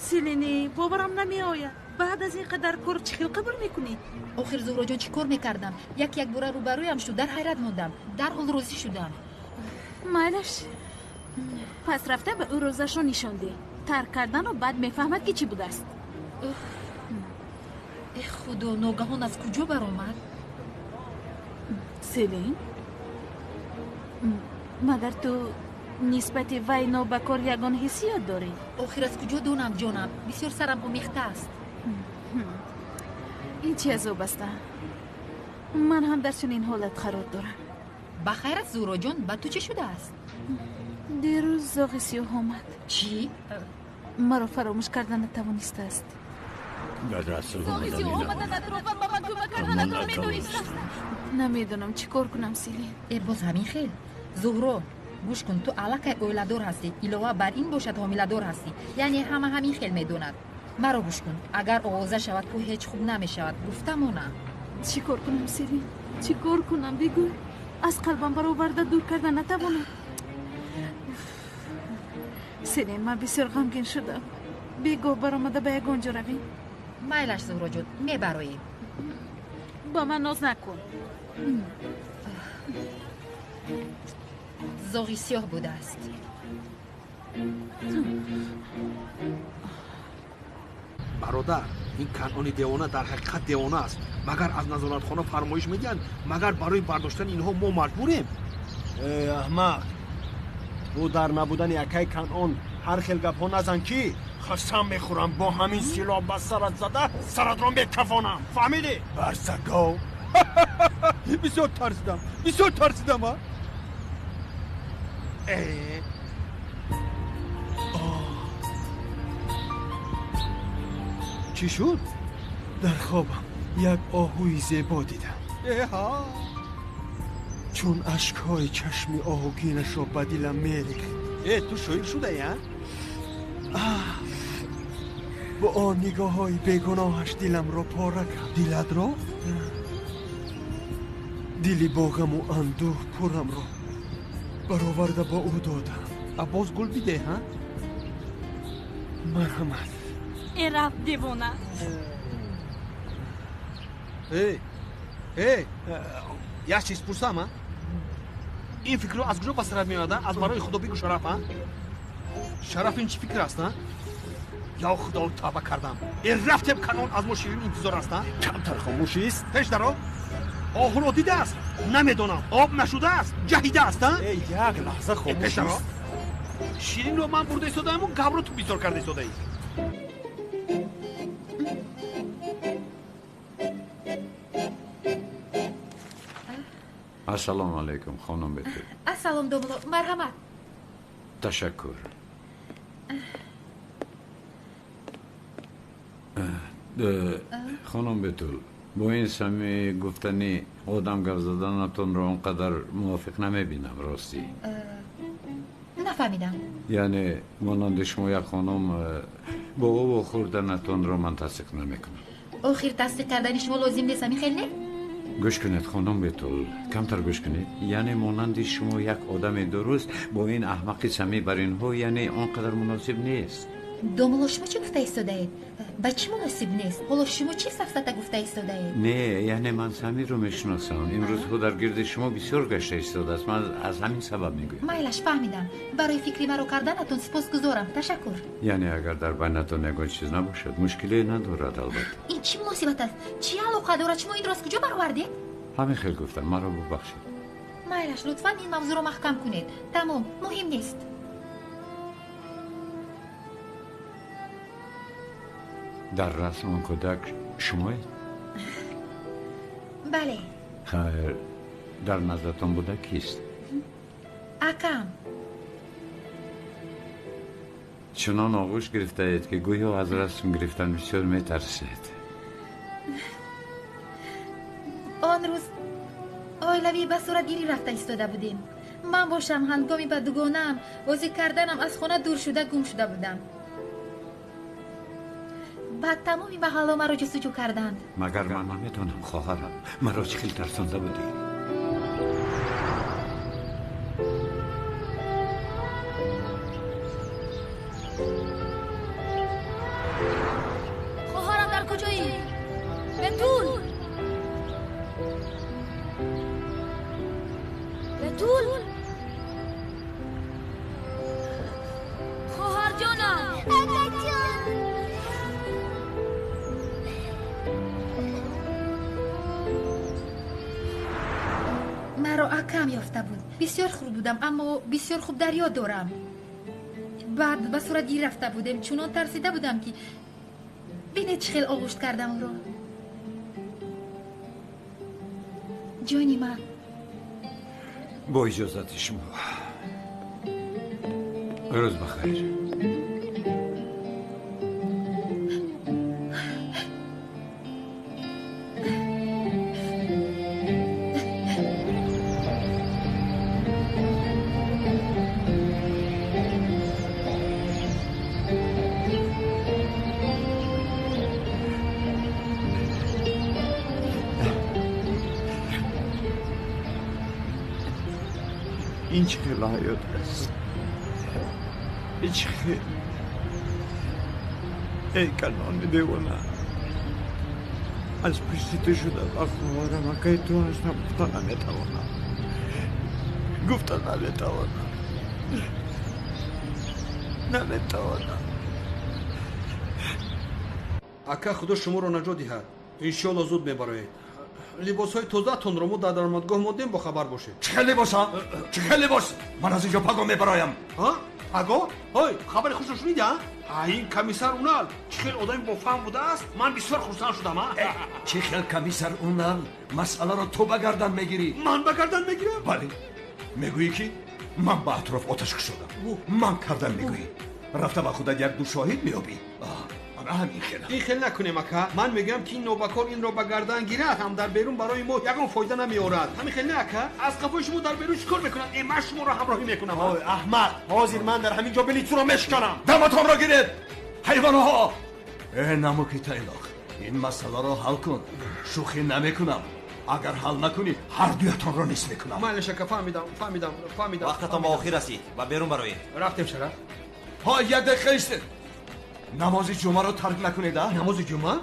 Селини, боварам намеояд. Баъд аз ин қадар кор чӣ хел қабул мекунӣ? Охир, Зуҳроҷон, чӣ кор мекардам? Як якбора рӯбарӯям шуд, дар ҳайрат мондам, дарҳол розӣ шудам. Майлаш, пас рафта ба ӯ рӯзашро нишон деҳ. Тарк карданро баъд мефаҳмад ки чӣ будааст. Э худо, ногаҳон аз куҷо баромад? Селин, магар ту нисбати вай нобакор ягон ҳиссиёт дорӣ? Охир аз куҷо донам, ҷонам? Бисёр сарам омехта аст. Ин чӣ азоб аст? Ман ҳам дар чунин ҳолат қарор дорам. Ба хайрат, Зуҳроҷон, ба ту чӣ шудааст? Дирӯз зоғи сиёҳ омад. Чӣ? Маро фаромӯш карда натавонистааст. Зоғи сиёҳ омаданатро ва ба ман кӯмак карданатро медонистам. Намедонам чӣ кор кунам, Селин. Э, боз ҳамин хел? Зуҳро, гӯш кун, ту аллакай оиладор ҳастӣ, илова бар ин бошад ҳомиладор ҳастӣ. Яъне ҳама ҳамин хел медонад. Маро гӯш кун, агар оғоза шавад, ку ҳеҷ хуб намешавад. Гуфта монам. Чӣ кор кунам, Селин? Чӣ кор кунам, бигӯй. Аз қалбам бароварда дур карда натавонам. Селин, ман бисёр ғамгин шудам. Бегоҳ баромада ба ягон ҷо равем. Майлаш, Зуҳроҷон, мебароем. Ба ман ноз накун. зоғи сиёҳ будааст. Бародар, ин Канъони девона дар ҳақиқат девона аст. Магар аз назоратхона фармоиш медиҳанд? Магар барои бардоштани инҳо мо маҷбурем? Э, аҳмақ, ту дар набудани акай Канъон ҳар хел гапҳо назан, ки қасам мехӯрам, бо ҳамин силоҳ ба сарат зада саратро мекафонам. Фаҳмидӣ? Барсагов. Бисёр тарсидам, бисёр тарсидам. А чӣ шуд? Дар хобам як оҳуи зебо дидам. Эҳа, чун ашкҳои чашми оҳугинашро ба дилам мерехт. Э, ту шоир шудаи, а? Бо он нигоҳҳои бегуноҳаш диламро пора кард. Дилатро? Дили бо ғаму андӯҳ пурамро бароварда ба ӯ додам. А боз гул бидеҳ, ҳа? Марҳамат. Э, рафт девона. Э, э, як чиз пурсам, а? Ин фикрро аз куҷо ба сарат меояд, а? Аз барои худо бигӯ, Шараф, а? Шараф, ин чӣ фикр аст, а? Ё худо, тавба кардам. Э, рафтем, Канон аз мо ширин интизор аст, а? Камтар хомӯшист. Пеш даро. Оҳуро дидааст? Намедонам, об нашудааст, ҷаҳидааст, а? Э, як лаҳза хомӯшист. Ширинро ман бурда истодааму гавро ту бисёр карда истодаӣ. Ассалому алайкум, хонум Бетул. Ассалом, домулло, марҳамат. Ташаккур. Хонум Бетул, бо ин сами гуфтани одам гап заданатонро он қадар мувофиқ намебинам, ростӣ. Нафаҳмидам. Яъне монанди шумо як хонум бо ӯ вохӯрданатонро ман тасдиқ намекунам. Охир тасдиқ кардани шумо лозим нест, ҳамин хел не? Гӯш кунед, хонум Бетул, камтар гӯш кунед. Яъне монанди шумо як одами дуруст бо ин аҳмақи сами бар инҳо, яъне он қадар муносиб нест. Домулло, шумо чӣ гуфта истодаед? Ба чӣ муносиб нест? Ҳоло шумо чӣ сафсата гуфта истодаед? Не, яъне ман Самирро мешиносам. Имрӯзҳо дар гирди шумо бисёр гашта истодааст. Ман аз ҳамин сабаб мегӯям. Майлаш, фаҳмидам. Барои фикри маро карданатон сипосгузорам. Ташаккур. Яъне агар дар байнатон ягон чиз набошад, мушкиле надорад, албатта. Ин чӣ муносибат аст? Чӣ алоқа дорад? Шумо инро аз куҷо баровардед? Ҳамин хел гуфтам, маро бубахшед. Майлаш, лутфан ин мавзӯъро маҳкам кунед. Тамом, муҳим нест. Дар расм он кӯдак шумоед? Бале. Хайр, дар наздатон буда кист? Акам. Чунон оғӯш гирифтаед, ки гӯё аз расм гирифтан бисёр метарсед. Он рӯз оилавӣ ба суратгирӣ рафта истода будем. Ман бошам ҳангоми ба дугонаам бозӣ карданам аз хона дур шуда гум шуда будам. Баъд тамоми маҳалло маро ҷустуҷӯ карданд. Магар ман наметонам, хоҳарам? Маро чӣ хел тарсонда будӣ? Хоҳарам, дар куҷоӣ? Бетул! Бетул! Хоҳарҷонам! Акаҷон! Маро акам ёфта буд. Бисёр хурд будам, аммо бисёр хуб дар ёд дорам. Баъд ба суратгирӣ рафта будем. Чунон тарсида будам, ки бинед чӣ хел оғӯшт кардам ӯро. Ҷони ман. Бо иҷозати шумо, рӯз бахайр. Ин чӣ хел ҳаёт аст? Чӣ хел? Эй калони девона, аз пушти ту шуда ба хоҳарам акаи ту ҳастам, гуфта наметавонам. Гуфта наметавонам. Наметавонам. Ака, худо шуморо наҷот диҳад. Иншоалло зуд мебароед. Либосҳои тозаатонро мо дар даромадгоҳ мондем, бохабар бошед. Чӣ хел либос, а? Чӣ хел либос? Ман аз инҷо паго мебароям. Паго? Ҳой, хабари хушро шунидӣ, а? Ин комиссар Унал чӣ хел одами бофаҳм будааст? Ман бисёр хурсанд шудам, а? Чӣ хел комиссар Унал? Масъаларо ту ба гардан мегирӣ. Ман ба гардан мегирам? Бале. Мегӯӣ ки ман ба атроф оташ кушодам. Ман кардам мегӯӣ. Рафта ба худат як ду шоҳид меёбӣ. Ин хел накунем, ака. Ман мегӯям ки ин нобакор инро ба гардан гирад, ҳам дар берун барои мо ягон фоида намеорад. Ҳамин хел не, ака? Аз қафои шумо дар берун чӣ кор мекунад? Ман шуморо ҳамроҳӣ мекунам. Ой, аҳмақ, ҳозир ман дар ҳамин ҷо билитсуро мешиканам. Даматонро гиред, ҳайвонҳо! Э, намуки тайлоқ, ин масъаларо ҳал кун. Шӯхӣ намекунам. Агар ҳал накунӣ, ҳар дуятонро низ мекунам. Майлаш, ака, фаҳмидам, фаҳмидам, фаҳмидам. Вақтатон ба охир расид ва берун бароед. Рафтем, Шараф. Ҳо, як дақиқа истед. Намози ҷумъаро тарк накунед, а? Намози ҷумъа?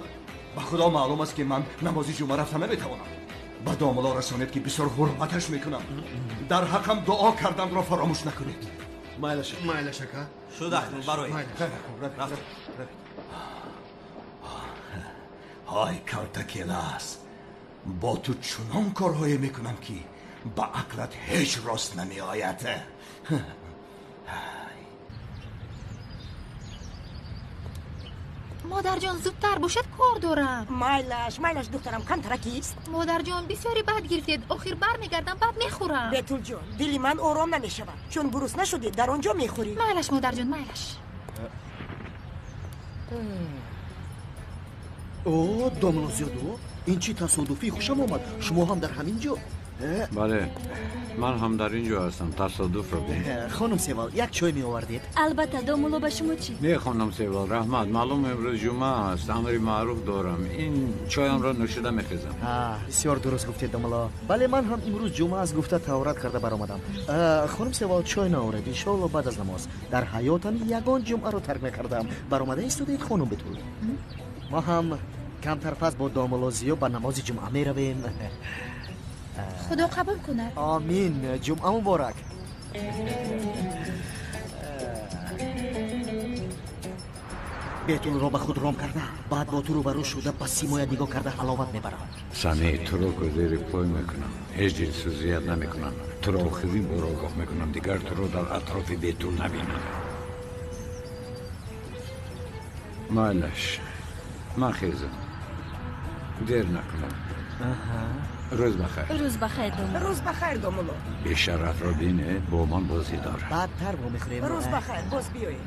Ба худо маълум аст ки ман намози ҷумъа рафта наметавонам. Ба домулло расонед ки бисёр ҳурматаш мекунам. Дар ҳаққам дуо карданро фаромӯш накунед. Майлаш, майлаш, ака. Шуд, акнун бароед. Ҳой, калтакелас, бо ту чунон корҳое мекунам ки ба ақлат ҳеҷ рост намеояд. Модарҷон, зудтар бошад, кор дорам. Майлаш, майлаш, духтарам, камтара кист? Модарҷон, бисёре бад гирифтед. Охир бармегардам, баъд мехӯрам. Бетулҷон, дили ман ором намешавад. Чун гурусна шудӣ, дар он ҷо мехӯрӣ. Майлаш, модарҷон, майлаш. О, домло Зиёдо, ин чӣ тасодуфӣ, хушам омад. Шумо ҳам дар ҳамин ҷо? Бале, ман ҳам дар ин ҷо ҳастам. Тасодуфро бин. Хонум Севал, як чой меовардед? Албатта, домулло, ба шумо чӣ? Не, хонум Севал, раҳмат. Маълум имрӯз ҷумъа аст, амри маъруф дорам. Ин чоямро нӯшида мехезам. Бисёр дуруст гуфтед, домулло. Бале, ман ҳам имрӯз ҷумъа аст гуфта таҳорат карда баромадам. Хонум Севал, чой наоред, иншоалло баъд аз намоз. Дар ҳаётам ягон ҷумъаро тарк накардам. Баромада истодаед, хонум Бетул. Мо ҳам камтар пас бо домулло Зиё ба намози ҷумъа меравем. Худо қабул кунад. Омин. Ҷумъа муборак. Бетулро ба худ ром карда, баъд бо ту рӯбарӯ шуда ба симоят нигоҳ карда ҳаловат мебарам. Сани, туро зери пой мекунам. Ҳеҷ дилсӯзият намекунам. Туро охирин бор огоҳ мекунам, дигар туро дар атрофи Бетул набинам. Майлаш, ман хезам. Дер накунам. Рӯз бахайр. Рӯз бахайр, домулло. Рӯз бахайр, домулло. Бешарафро бине, бо ман бозӣ дорад. Баъдтар вомехӯрем. Рӯз бахайр, боз биёед.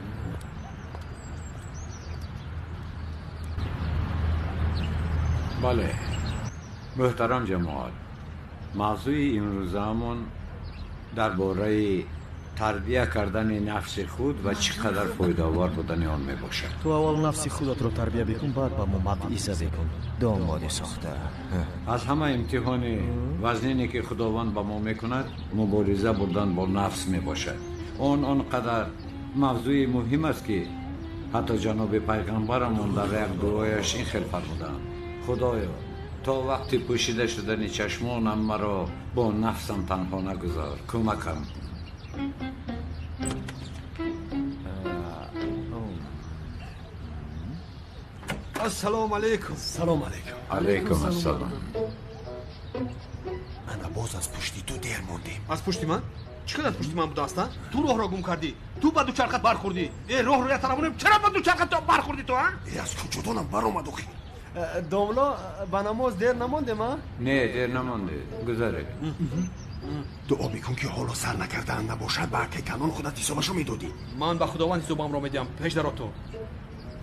Бале, муҳтарам ҷамоат, мавзӯи имрӯзаамон дар бораи тарбия кардани нафси худ ва чӣ қадар фоидаовар будани он мебошад. Ту аввал нафси худатро тарбия бикун, баъд ба мо мавъиза бикун. Домоди сохта. Аз ҳама имтиҳони вазнине ки Худованд ба мо мекунад, мубориза бурдан бо нафс мебошад. Он қадар мавзӯи муҳим аст ки ҳатто ҷаноби пайғамбарамон дар як дуояш ин хел фармуданд: Худоё, то вақти пӯшида шудани чашмонам маро бо нафсам танҳо нагузор, кӯмакам. Ассалому алайкум. Салом алайкум. Алайкум ассалом. Ана боз аз пушти ту дер мондем. Аз пушти ман? Чӣ қадар пушти ман будааст, а? Ту роҳро гум кардӣ. Ту ба дучархат бархӯрдӣ. Э, роҳро як тараф монем, чаро ба дучархат бархӯрдӣ ту, а? Э, аз куҷо донам баромад охир. Домло, ба намоз дер намондем, а? Не, дер намондед. Гузаред. Дуо мекун ки ҳоло сар накардаанд набошад, ба акай Канон худат ҳисобашро медодӣ. Ман ба Худованд ҳисобамро медиҳам. Пеш даро ту.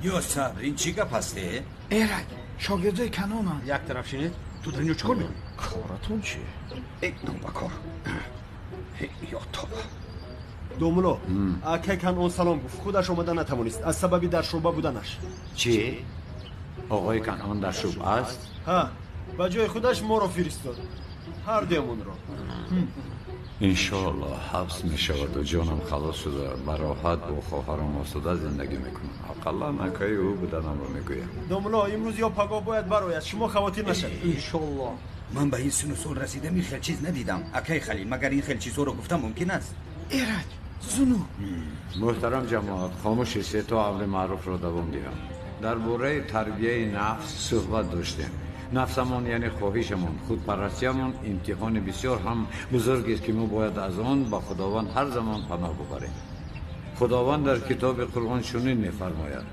Ё сабр, ин чӣ гап аст, э? Эрак, шогирдои Канонанд. Як тараф шинед. Ту дар инҷо чӣ кор мекунӣ? Коратон чӣ? Э, нобакор. Ё тоба. Домулло, акай Канон салом гуфт. Худаш омада натавонист аз сабаби дар шӯъба буданаш. Чӣ? Оғои Канон дар шӯъба аст? Ҳа, ба ҷои худаш моро фиристод. Ҳар дуямонро. Иншоалло ҳабс мешаваду ҷонам халос шуда ба роҳат бо хоҳарам осуда зиндагӣ мекунам. Ақаллан акаи ӯ буданамро мегӯям. Домулло, имрӯз ё пагоҳ бояд барояд. Шумо хавотир нашавед. Иншоалло. Ман ба ин сину сол расидам, ин хел чиз надидам. Акай Халил, магар ин хел чизҳоро гуфта мумкин аст? Эраҷ, зуну. Муҳтарам ҷамоат, хомӯш истед то амри маъруфро давом диҳам. Дар бораи тарбияи нафс суҳбат доштем. Нафсамон, яъне хоҳишамон, худпарастиямон имтиҳони бисёр ҳам бузургест, ки мо бояд аз он ба Худованд ҳар замон паноҳ бубарем. Худованд дар китоби Қуръон чунин мефармояд: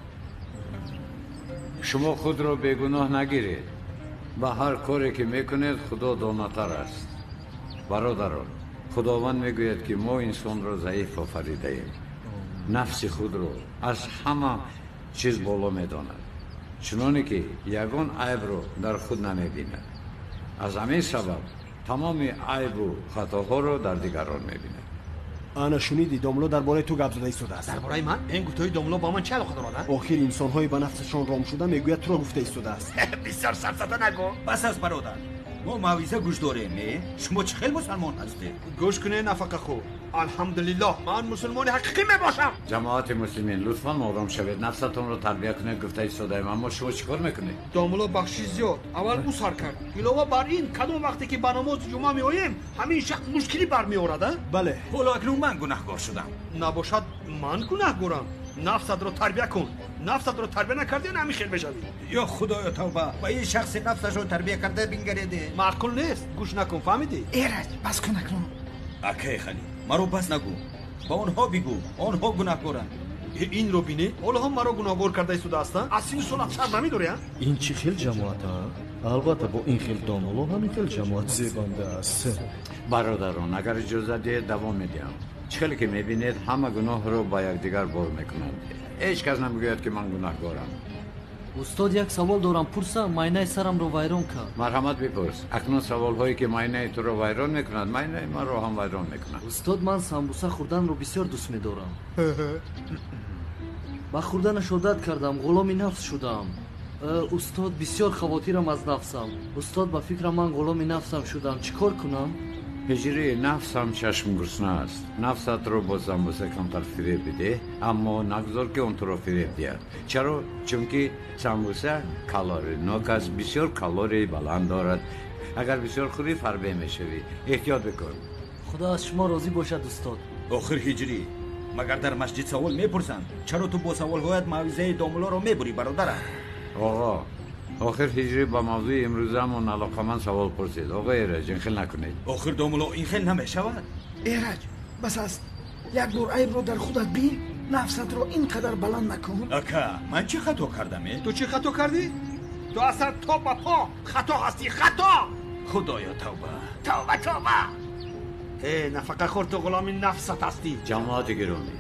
шумо худро бегуноҳ нагиред, ба ҳар коре ки мекунед Худо донатар аст. Бародарон, Худованд мегӯяд, ки мо инсонро заиф офаридаем. Нафси худро аз ҳама чиз боло медонад, чуноне ки ягон айбро дар худ намебинад. Аз ҳамин сабаб тамоми айбу хатоҳоро дар дигарон мебинад. Ана шуниди, домло дар бораи ту гап зада истодааст. Дар бораи ман? Ин гуфтаҳои домло ба ман чӣ алоқа дорад? Охир инсонҳои ба нафсашон ром шуда мегӯяд туро гуфта истодааст. Бисёр сарзада нагӯ. Бас аст, бародар, мо мавъиза гӯш дорем. Э, шумо чӣ хел мусалмон ҳастед? Гӯш кунед, нафақахӯр. Алҳамдулиллоҳ, ман мусулмони ҳақиқӣ мебошам. Ҷамоати муслимин, лутфан ором шавед, нафсатонро тарбия кунед гуфта истодаем, аммо шумо чӣ кор мекунед? Домулло, бахшиш зиёд, аввал ӯ сар кард. Илова бар ин, кадом вақте ки ба намози ҷумъа меоем, ҳамин шахс мушкилӣ бармеорад, а? Бале. Ҳоло акнун ман гунаҳкор шудам. Набошад, ман гунаҳгорам. Нафсатро тарбия кун. Нафсатро тарбия накардӣ, ҳамин хел мешавӣ. Ё Худоё, тавба! Ба ин шахси нафсашро тарбия карда бингареде. Маъқул нест, гӯш накун, фаҳмидӣ? Эраҷ, бас кун акнун. Акай Халил, маро бас нагӯ, ба онҳо бигӯ, онҳо гунаҳкоранд. Инро бинӣ, ҳоло ҳам маро гунаҳгор карда истодааст. Аз сину солат шарм намедорӣ, а? Ин чӣ хел ҷамоат, а? Албатта, бо ин хел домулло ҳамин хел ҷамоат зебанда аст. Бародарон, агар иҷоза диҳед, давом медиҳам. Чӣ хеле ки мебинед, ҳама гуноҳро ба якдигар бор мекунанд. Ҳеҷ кас намегӯяд, ки ман гунаҳгорам. Устод, як савол дорам, пурсам, майнаи сарамро вайрон кард. Марҳамат, бипурс. Акнун саволҳое ки майнаи туро вайрон мекунад, майнаи маро ҳам вайрон мекунад. Устод, ман самбуса хӯрданро бисёр дӯст медорам. Ба хӯрданаш одат кардам, ғуломи нафс шудам. Устод, бисёр хавотирам аз нафсам. Устод, ба фикрам ман ғуломи нафсам шудам, чӣ кор кунам? Ҳиҷрӣ, нафс ҳам чашмгурусна аст. Нафсатро бо самбуса камтар фиреб бидеҳ, аммо нагузор, ки он туро фиреб диҳад. Чаро? Чунки самбуса калоринок аст, бисёр калорияи баланд дорад. Агар бисёр хӯрӣ, фарбе мешавӣ. Эҳтиёт бикун. Худо аз шумо розӣ бошад, устод. Охир ҳиҷрӣ, магар дар масҷид савол мепурсанд? Чаро ту бо саволҳоят мавъизаи домуллоро мебурӣ, бародарам? Оғо, охир ҳиҷрӣ ба мавзӯи имрӯзаамон алоқаманд савол пурсид. Оғо Эраҷ, ин хел накунед. Охир домулло, ин хел намешавад. Эраҷ, бас аст. Як бор айбро дар худат бин, нафсатро ин қадар баланд накун. Ака, ман чӣ хато кардам? Э, ту чӣ хато кардӣ? Ту аз сар то ба по хато ҳастӣ, хато. Худоё, тавба, тавба, тавба. Э, нафақахӯр, ту ғуломи нафсат ҳастӣ. Ҷамоати гиромӣ,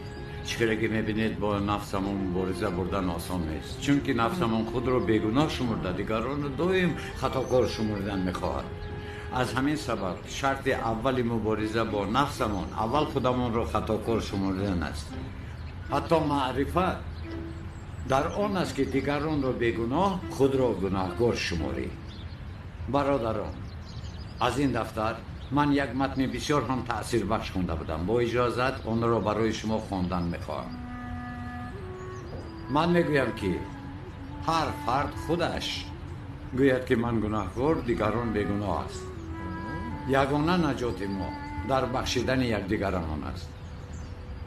чӣ хеле ки мебинед, бо нафсамон мубориза бурдан осон нест, чунки нафсамон худро бегуноҳ шумурда, дигаронро доим хатокор шумурдан мехоҳад. Аз ҳамин сабаб шарти аввали мубориза бо нафсамон аввал худамонро хатокор шумурдан аст. Ҳатто маърифат дар он аст, ки дигаронро бегуноҳ, худро гунаҳгор шуморӣ. Бародарон, аз ин дафтар ман як матни бисёр ҳам таъсирбахш хонда будам. Бо иҷозат, онро барои шумо хондан мехоҳам. Ман мегӯям, ки ҳар фард худаш гӯяд, ки ман гунаҳкор, дигарон бегуноҳ аст. Ягона наҷоти мо дар бахшидани якдигарамон аст.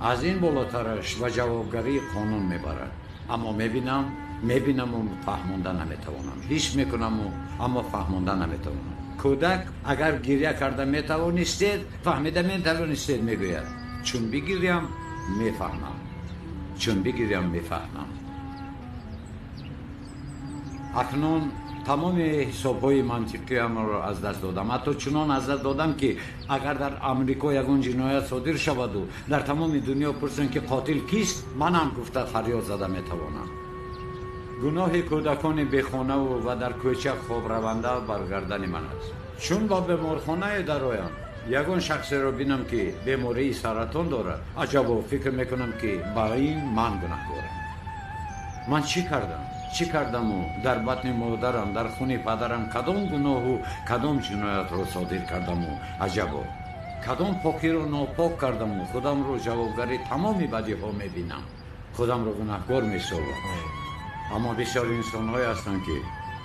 Аз ин болотараш ба ҷавобгарии қонун мебарад. Аммо мебинам, мебинаму фаҳмонда наметавонам. Ҳис мекунаму, аммо фаҳмонда наметавонам. Кӯдак агар гиря карда метавонистед, фаҳмида метавонистед, мегӯяд: чун бигирям, мефаҳмам, чун бигирям, мефаҳмам. Акнун тамоми ҳисобҳои мантиқиамро аз даст додам. Ҳатто чунон аз даст додам, ки агар дар Амрико ягон ҷиноят содир шаваду дар тамоми дунё пурсанд, ки қотил кист, манам гуфта фарёд зада метавонам. Гуноҳи кӯдакони бехонаву ва дар кӯча хобраванда бар гардани ман аст. Чун ба беморхонае дароям, ягон шахсеро бинам, ки бемории саратон дорад, аҷабо, фикр мекунам, ки ба ин ман гунаҳкорам. Ман чӣ кардам, чӣ кардаму дар батни модарам, дар хуни падарам кадом гуноҳу кадом ҷиноятро содир кардаму, аҷабо, кадом покиро нопок кардаму худамро ҷавобгари тамоми бадиҳо мебинам, худамро гунаҳкор месобам. Аммо бисёр инсонҳое ҳастанд, ки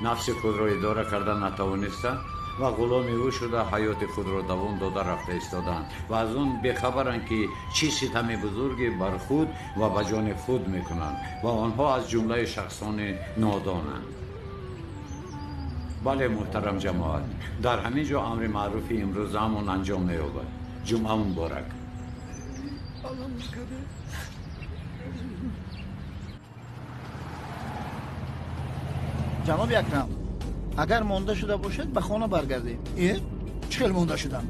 нафси худро идора карда натавониста, Ва ғуломи ӯ шуда ҳаёти худро давом дода рафта истодаанд ва аз он бехабаранд, ки чӣ ситами бузурге бар худ ва ба ҷони худ мекунанд ва онҳо аз ҷумлаи шахсони нодонанд. Бале, муҳтарам ҷамоат, дар ҳамин ҷо амри маъруфи имрӯзаамон анҷом меёбад. Ҷумъа муборак. Ҷаноби Акрам, агар монда шуда бошед, ба хона баргардем. Э, чӣ хел монда шудам?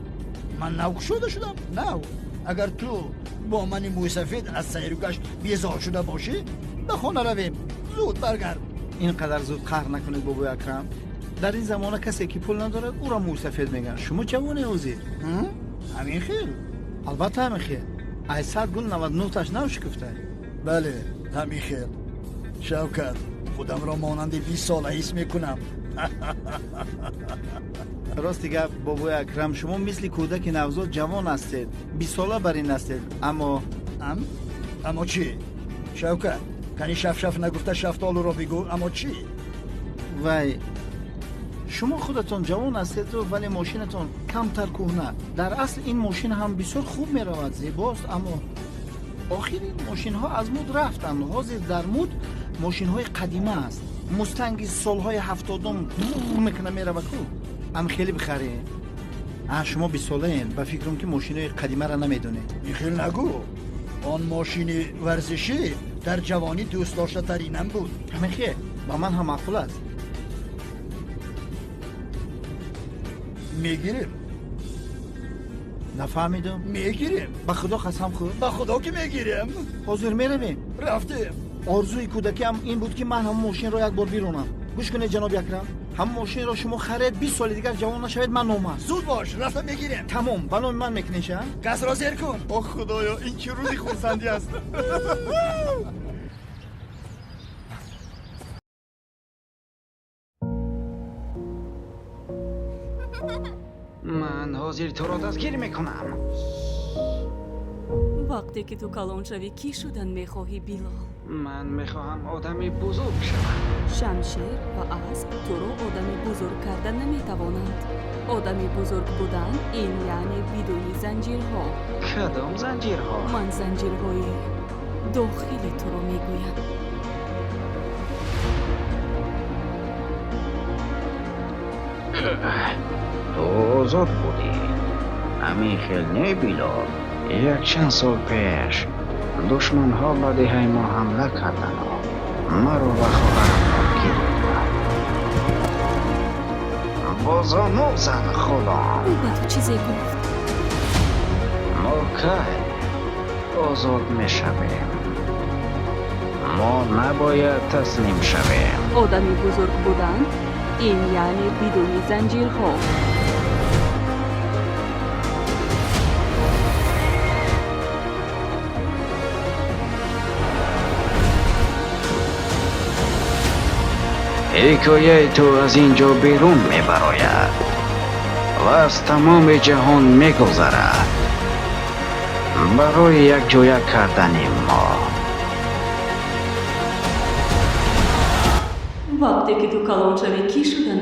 Ман нав кушода шудам, нав. Агар ту бо мани мӯйсафед аз сайру гашт безор шуда бошӣ, ба хона равем. Зуд баргард. Ин қадар зуд қаҳр накунед, бобои Акрам. Дар ин замона касе ки пул надорад, ӯро мӯйсафед мегӯянд. Шумо ҷавоне ҳозир. Ҳамин хел? Албатта, ҳамин хел. Ай 100 гул 99-таш нав шукуфта. Бале, ҳамин хел. Шавкат, худамро монанди 20 сола ҳис мекунам. Рости гап, бобои Акрам, шумо мисли кӯдаки навзод ҷавон ҳастед, бистсола бар ин ҳастед, аммо Аммо чӣ, Шавкат? Кани, шафшаф нагуфта, шафтолуро бигӯ. Аммо чӣ? Вай, шумо худатон ҷавон ҳастеду, вале мошинатон камтар кӯҳна. Дар асл ин мошин ҳам бисёр хуб меравад, зебост, аммо охир ин мошинҳо аз муд рафтанд. Ҳозир дар муд мошинҳои қадима аст. Мустанги солҳои 70-ум мекуна, мерава ку. Ам хеле бихаред. А шумо бистсолаен, ба фикрам, ки мошинои қадимаро намедонед. Ин хел нагӯ. Он мошини варзишӣ дар ҷавонӣ дӯстдоштатаринам буд. Ҳамин хел ба ман ҳам маъқул аст. Мегирем. Нафаҳмидам. Мегирем. Ба Худо қасам хӯр. Ба Худо ки мегирем. Ҳозир меравем. Рафтем. Орзуи кӯдакиам ин буд, ки ман ҳамон мошинро як бор биронам. Гӯш кунед, ҷаноби Акрам, ҳамон мошинро шумо харед, 20 соли дигар ҷавон нашавед, ман номард. Зуд бош, рафта мегирем. Тамом, ба номи ман мекунеша. Газро зер кун. О Худоё, ин чӣ рӯзи хурсандӣ аст! Ман ҳозир туро дастгир мекунам. Вақте ки ту калон шавӣ, кӣ шудан мехоҳӣ, Билол? Ман мехоҳам одами бузург шавам. Шамшер ва асп туро одами бузург карда наметавонанд. Одами бузург будан ин яъне бидуни занҷирҳо. Кадом занҷирҳо? Ман занҷирҳои дохили туро мегӯям. Ту озод будӣ, ҳамин хел не, Билол? Якчанд сол пеш душманҳо ба деҳаи мо ҳамла кардану маро ва хоҳарамро гирифтанд. Бо зону зан, ғулом. Ӯ ба ту чизе гуфт? Мо кай озод мешавем? Мо набояд таслим шавем. Одами бузург будан ин яъне бидуни занҷирҳо. Ҳикояи ту аз ин ҷо берун мебарояд ва аз тамоми ҷаҳон мегузарад барои якҷоя кардани мо. Вақте ки ту калон шавӣ, кӣ шудан